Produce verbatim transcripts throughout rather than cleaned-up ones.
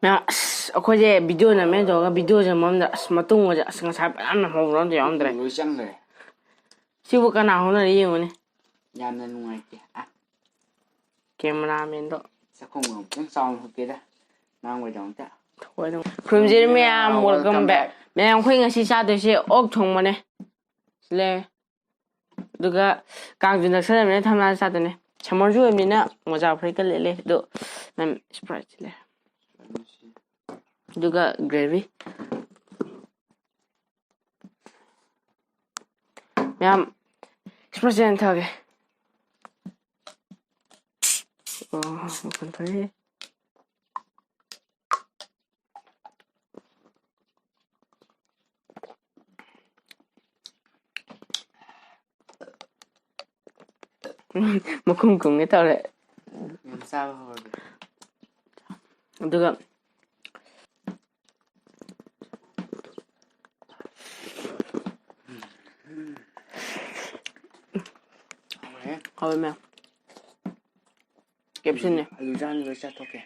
ꯃꯌꯥꯝ, ꯑꯁ, ꯑꯩꯈꯣꯏꯁꯦ ꯚꯤꯗꯤꯑꯣ ꯅꯝꯃꯦ ꯇꯧꯔꯒ ꯚꯤꯗꯤꯑꯣꯁꯦ ꯃꯝꯗ, ꯑꯁ, ꯃꯇꯨꯡꯒꯁꯦ, ꯑꯁ, ꯉꯁꯥꯏ ꯐꯖꯅ ꯍꯧꯕ꯭ꯔꯣ ꯑꯝꯇ ꯌꯥꯎꯔꯝꯗ꯭ꯔꯦ꯫ ꯂꯣꯏ ꯆꯪꯈ꯭ꯔꯦ꯫ ꯁꯤꯕꯨ ꯀꯅꯥ ꯍꯧꯅꯔꯤ ꯌꯦꯡꯉꯨꯅꯦ꯫ ꯌꯥꯝꯅ ꯅꯨꯡꯉꯥꯏꯇꯦ꯫ ꯑ꯫ ꯀꯦꯃꯦꯔꯥꯃꯦꯟꯗꯣ꯫ ꯆꯥꯛꯈꯨꯝꯒ ꯑꯃꯨꯛꯇꯪ ꯆꯥꯎꯅ ꯍꯨꯞꯀꯦꯗ꯫ ꯅꯪ ꯑꯣꯏꯗꯃꯛꯇ꯫ ꯊꯑꯣꯏꯅ ꯈꯨꯔꯨꯝꯖꯔꯤ ꯃꯌꯥꯝ, welcome back꯫ ꯃꯌꯥꯝ, ꯑꯩꯈꯣꯏ ꯉꯁꯤ ꯆꯥꯗꯣꯏꯁꯦ ꯑꯣꯛ ꯊꯣꯡꯕꯅꯦ꯫ ꯁꯤ ꯂꯩꯔꯦ꯫ ꯑꯗꯨꯒ ꯀꯥꯡꯁꯨ ꯅꯛꯁꯜꯂꯕꯅꯤꯅ ꯊꯝꯅꯥꯗ ꯆꯥꯗꯣꯏꯅꯦ꯫ ꯁꯝꯃꯔꯁꯨ ꯑꯣꯏꯕꯅꯤꯅ ꯃꯣꯖꯥ ꯐꯨꯔꯤꯠꯀ ꯂꯤꯠꯂꯦ꯫ ꯑꯗꯣ ꯃꯌꯥꯝ Sprite ꯁꯤ ꯂꯩꯔꯦ꯫ ꯑꯗꯨꯒ gravy꯫ ꯃꯌꯥꯝ, Sprite ꯆꯦ ꯊꯛꯑꯒꯦ꯫ ꯑꯣ, ꯃꯈꯣꯟ ꯊꯣꯛꯑꯦ꯫ ꯃꯈꯨꯝ ꯈꯨꯝꯒꯦ ꯇꯧꯔꯦ꯫ ꯌꯥꯝ ꯆꯥꯕ ꯍꯧꯔꯒꯦ꯫ ꯑꯗꯨꯒ ꯍꯥꯎꯔꯦ꯫ ꯍꯥꯎꯋꯦ ꯃꯌꯥꯝ꯫ ꯀꯦꯞꯁꯨꯜꯅꯦ꯫ ꯑꯂꯨ ꯆꯥꯅꯤ ꯂꯣꯏ ꯆꯥꯊꯣꯛꯀꯦ꯫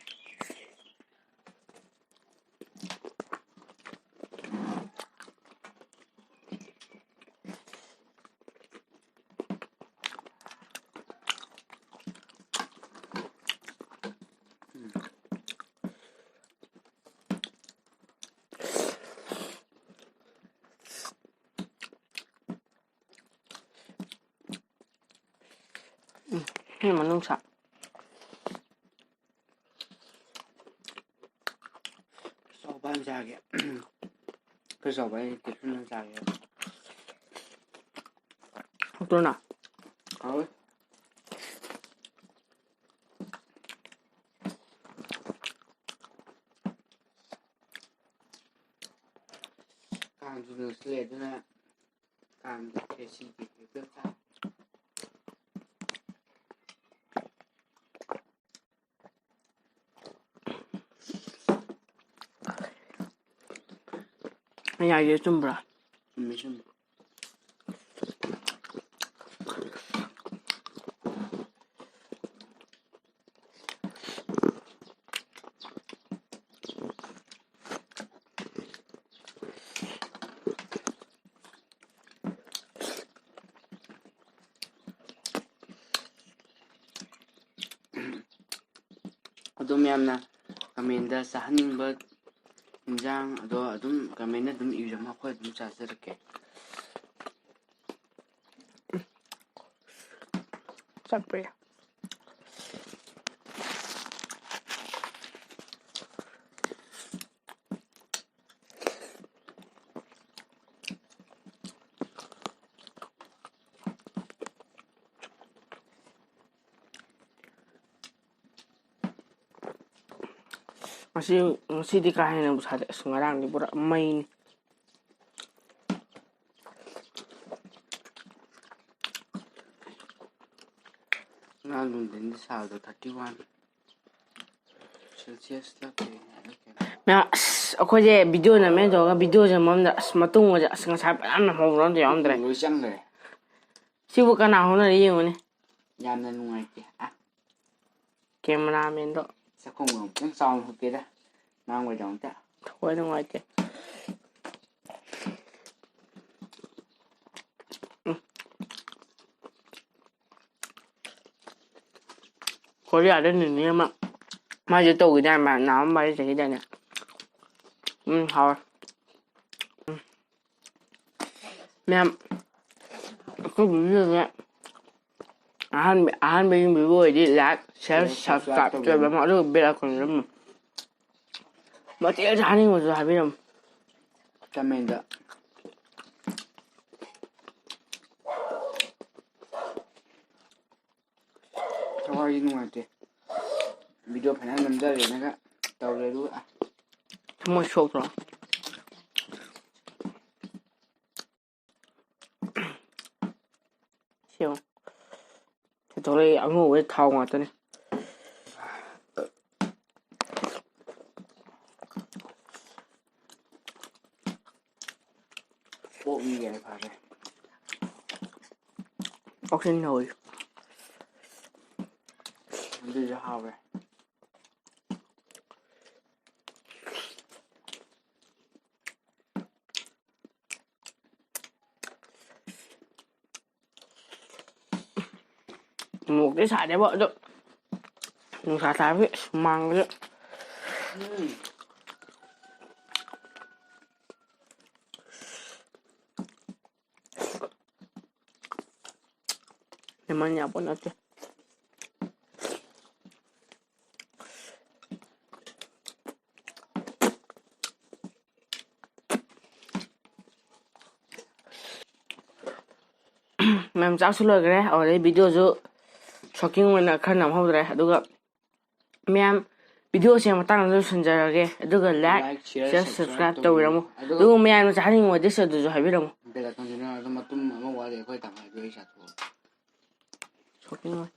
ꯎꯝ, ꯁꯤ ꯃꯅꯨꯡꯁꯥ꯫ ꯆꯥꯎꯕ ꯍꯥꯟꯅ ꯆꯥꯒꯦ꯫ ꯈꯔ ꯆꯥꯎꯕ ꯍꯥꯏꯁꯦ ꯀꯦꯞꯁꯨꯜ ꯍꯥꯟꯅ ꯆꯥꯒꯦ꯫ ꯍꯥꯎꯇ꯭ꯔꯣ ꯅꯪ? ꯍꯥꯎꯋꯦ꯫ ꯀꯥꯡꯁꯨ ꯅꯛꯁꯤꯜꯂꯛꯑꯦ, ꯑꯗꯨꯅ ꯀꯥꯡꯒꯤ ꯈꯦꯆꯤ ꯀꯩꯀꯩ ꯈꯔ ꯆꯥ꯫ ꯑꯩ ꯍꯥꯏꯁꯦ ꯆꯨꯝꯕ꯭ꯔꯥ? ꯆꯨꯝꯃꯦ, ꯆꯨꯝꯃꯦ꯫ ꯑꯗꯨꯝ ꯌꯥꯝꯅ ꯀꯃꯦꯟꯗ ꯆꯥꯍꯟꯅꯤꯡꯕ ꯏꯟꯖꯥꯡ ꯑꯗꯣ ꯑꯗꯨꯝ ꯀꯃꯦꯟꯗ ꯑꯗꯨꯝ ꯏꯕꯤꯔꯝꯃꯣ, ꯑꯩꯈꯣꯏ ꯑꯗꯨꯝ ꯆꯥꯖꯔꯛꯀꯦ꯫ ꯆꯠꯄ꯭ꯔꯦ꯫ ꯉꯁꯤ, ꯉꯁꯤꯗꯤ ꯀꯥ ꯍꯦꯟꯅꯕꯨ ꯁꯥꯗꯦ꯫ ꯑꯁ, ꯉꯔꯥꯡꯗꯤ ꯄꯨꯔꯥ ꯃꯩꯅꯤ꯫ ꯉꯔꯥꯡ ꯅꯨꯡꯊꯤꯟꯗꯤ ꯁꯥꯕꯗꯣ thirty one celsius ꯂꯥꯛꯄꯅꯦ꯫ ꯃꯌꯥꯝ, ꯑꯁ, ꯑꯩꯈꯣꯏꯁꯦ ꯚꯤꯗꯤꯑꯣ ꯅꯝꯃꯦ ꯇꯧꯔꯒ ꯚꯤꯗꯤꯑꯣꯁꯦ ꯃꯝꯗ, ꯑꯁ, ꯃꯇꯨꯡꯒꯁꯦ, ꯑꯁ, ꯉꯁꯥꯏ ꯐꯖꯅ ꯍꯧꯕ꯭ꯔꯣ ꯑꯝꯇ ꯌꯥꯎꯔꯝꯗ꯭ꯔꯦ꯫ ꯂꯣꯏ ꯆꯪꯈ꯭ꯔꯦ꯫ ꯁꯤꯕꯨ ꯀꯅꯥ ꯍꯧꯅꯔꯤ ꯌꯦꯡꯉꯨꯅꯦ꯫ ꯌꯥꯝꯅ ꯅꯨꯡꯉꯥꯏꯇꯦ꯫ ꯑ꯫ ꯀꯦꯃꯦꯔꯥꯃꯦꯟꯗꯣ꯫ ꯆꯥꯛꯈꯨꯝꯒ ꯑꯃꯨꯛꯇꯪ ꯆꯥꯎꯅ ꯍꯨꯞꯀꯦꯗ꯫ ꯅꯥꯡꯕꯩꯗꯃꯛꯇ꯫ ꯊꯋꯥꯏ ꯅꯨꯡꯉꯥꯏꯇꯦ꯫ ꯎꯝ꯫ ꯀꯣꯔꯤꯌꯥꯗ ꯅꯤꯅꯦ ꯑꯃ ꯃꯥꯁꯦ ꯇꯧꯈꯤꯗꯥꯏ, ꯃꯥ ꯅꯥꯕ ꯃꯥꯁꯦ ꯆꯠꯈꯤꯗꯥꯏꯅꯦ? ꯎꯝ, ꯍꯥꯎꯋꯦ꯫ ꯎꯝ꯫ ꯃꯌꯥꯝ, ꯑꯩꯈꯣꯏ ꯚꯤꯗꯤꯑꯣꯁꯦ ꯑꯍꯥꯟꯕ, ꯑꯍꯥꯟꯕ ꯌꯦꯡꯕꯤꯕ ꯑꯣꯏꯔꯗꯤ like, share, subscribe ꯇꯧꯕꯤꯔꯝꯃꯣ, ꯑꯗꯨꯒ bell icon ꯅꯝꯃꯣ꯫ ꯃꯇꯦꯛ ꯆꯥꯅꯤꯡꯕꯁꯨ ꯍꯥꯏꯕꯤꯔꯝꯃꯣ꯫ ꯀꯃꯦꯟꯗ꯫ ꯊꯋꯥꯏꯗꯤ ꯅꯨꯡꯉꯥꯏꯇꯦ꯫ ꯚꯤꯗꯤꯑꯣ ꯐꯅꯌꯥꯝ ꯅꯝꯖꯔꯦꯅꯒ ꯇꯧꯔꯦ ꯑꯗꯨꯒ꯫ ꯊꯃꯣꯏ ꯁꯣꯛꯇ꯭ꯔꯣ? ꯁꯤ ꯌꯦꯡꯉꯣ꯫ ꯁꯤ ꯊꯣꯛꯂꯛꯏ ꯑꯉꯧꯕ ꯊꯥꯎ ꯉꯥꯛꯇꯅꯤ꯫ ꯑꯣꯛꯅꯤ ꯀꯥꯏꯅ ꯐꯔꯦ꯫ ꯑꯣꯛꯁꯤꯟ ꯍꯧꯋꯤ꯫ ꯑꯗꯨꯁꯨ ꯍꯥꯎꯋꯦ꯫ ꯃꯣꯔꯣꯛꯇꯤ ꯁꯥꯗꯦꯕ, ꯑꯗꯣ ꯅꯨꯡꯁꯥ ꯁꯥꯕꯒꯤ ꯑꯁ ꯍꯨꯃꯥꯡꯒꯁꯦ꯫ ꯂꯦꯃꯟ ꯌꯥꯄꯣꯠ ꯅꯠꯇꯦ꯫ ꯃꯌꯥꯝ ꯆꯥꯛꯁꯨ ꯂꯣꯏꯈ꯭ꯔꯦ, ꯑꯗꯨꯗꯩ ꯚꯤꯗꯤꯑꯣꯁꯨ ꯁꯣꯀꯤꯡ ꯑꯣꯏꯅ ꯈꯔ ꯅꯝꯍꯧꯗ꯭ꯔꯦ꯫ ꯑꯗꯨꯒ ꯃꯌꯥꯝ ꯚꯤꯗꯤꯑꯣꯁꯦ ꯃꯇꯥꯡꯗ ꯂꯣꯏꯁꯤꯟꯖꯔꯒꯦ꯫ ꯑꯗꯨꯒ ꯂꯥꯏꯛ, ꯂꯥꯏꯛ, ꯁꯤꯌꯔ, ꯁꯤꯌꯔ, ꯁꯕꯁꯀ꯭ꯔꯥꯏꯕ ꯁꯕꯁꯀ꯭ꯔꯥꯏꯕ ꯇꯧꯕꯤꯔꯝꯃꯨ꯫ ꯇꯧꯕꯤꯔꯝꯃꯨ꯫ ꯑꯗꯨꯒ ꯑꯗꯨꯒ ꯃꯌꯥꯝꯅ ꯆꯥꯍꯟꯅꯤꯡꯕ ꯗꯤꯁ ꯑꯗꯨꯁꯨ ꯍꯥꯏꯕꯤꯔꯝꯃꯨ꯫ ꯕꯦꯜ ꯑꯥꯏꯀꯟꯁꯤꯅ ꯑꯗꯨꯝ ꯃꯇꯨꯝ ꯑꯃ ꯋꯥꯠꯂꯤ, ꯑꯩꯈꯣꯏ ꯇꯪꯈꯥꯏꯗꯣ ꯑꯩ ꯆꯥꯊꯣꯛꯑꯒꯦ꯫ ꯁꯣꯀꯤꯡ ꯑꯣꯏ꯫